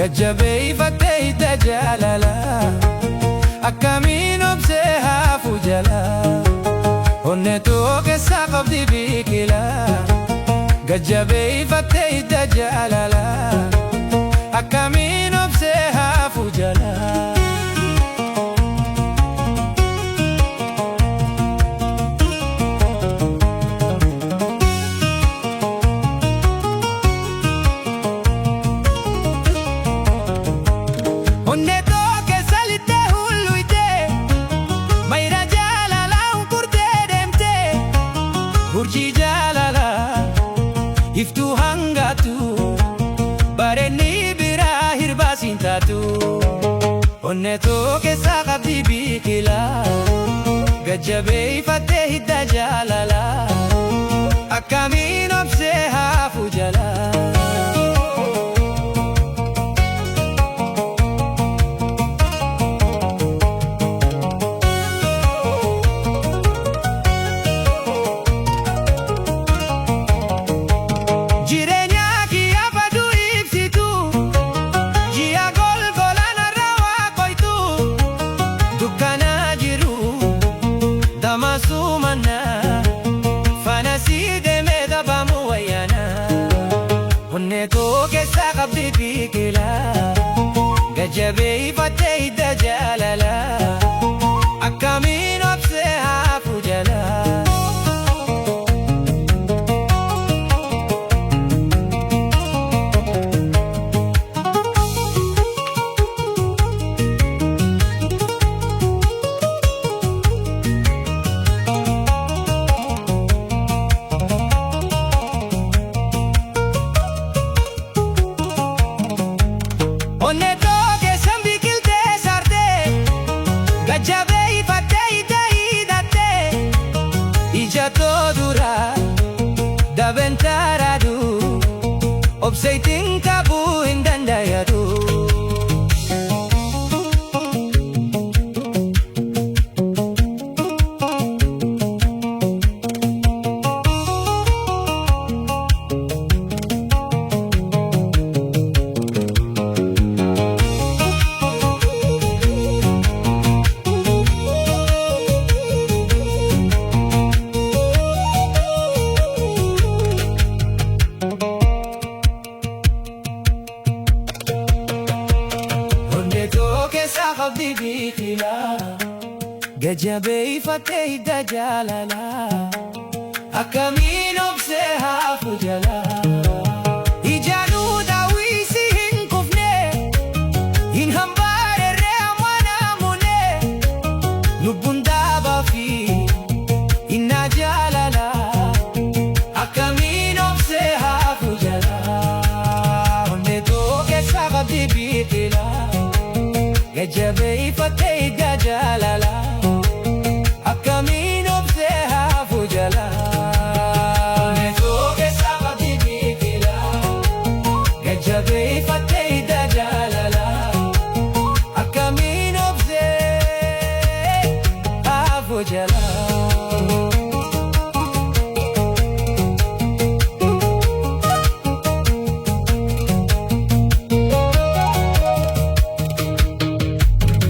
Gajjabeeffattee hidda jaalalaa, akkamiin obsee hafu jalaa. Onnee too keessaa qabdi biqilaa, gajjabeeffattee hidda jaalalaa, akkamiin obsee hafu jalaa. Onnee too keessa lixxee hulluuytee, mayra jaalalaa hunkurtee deemtee, urjii jaalalaa iftuu hangatu, bareenni biraa hirbaasiin taatu. Onnee too keessaa qabdi biqilaa, gajjabeeffattee hidda jaalalaa, akkamiin obsee hafu jalaa. Jireenya kiyya faduu ibsitu, ji'a golgolaan irra waa qoytu, dukkana jiru damasuu manna, faana si deemee dhabamu wayyaana. Onnee too keessaa qabdi biqilaa, gajjabeeffattee hidda jaalalaa, akkamiin obsee hafu jalaa. Onnee too keessan biqiltee saartee, gajjabeeffattee hidda hidhattee, ija too dura dabeen taraadu, obseetiin qabuu hin danda'atu. Onnee too keessaa qabdi biqilaa, gajjabeeffattee hidda jaalalaa, akkamiin obsee hafu jalaa. Ijaanuu daawwisi hin kufne, hin hambaarerree amanaamune, lubbuun dhaabaa fi hinna jaalalaa, akkamiin obsee hafu jalaa. Onnee too keessaa qabdi biqilaa, gajjabeeffattee hidda jaalalaa, akkamiin obsee hafu jalaa. Onnee too keessaa qabdi biqilaa, gajjabeeffattee hidda jaalalaa, akkamiin obsee hafu jalaa.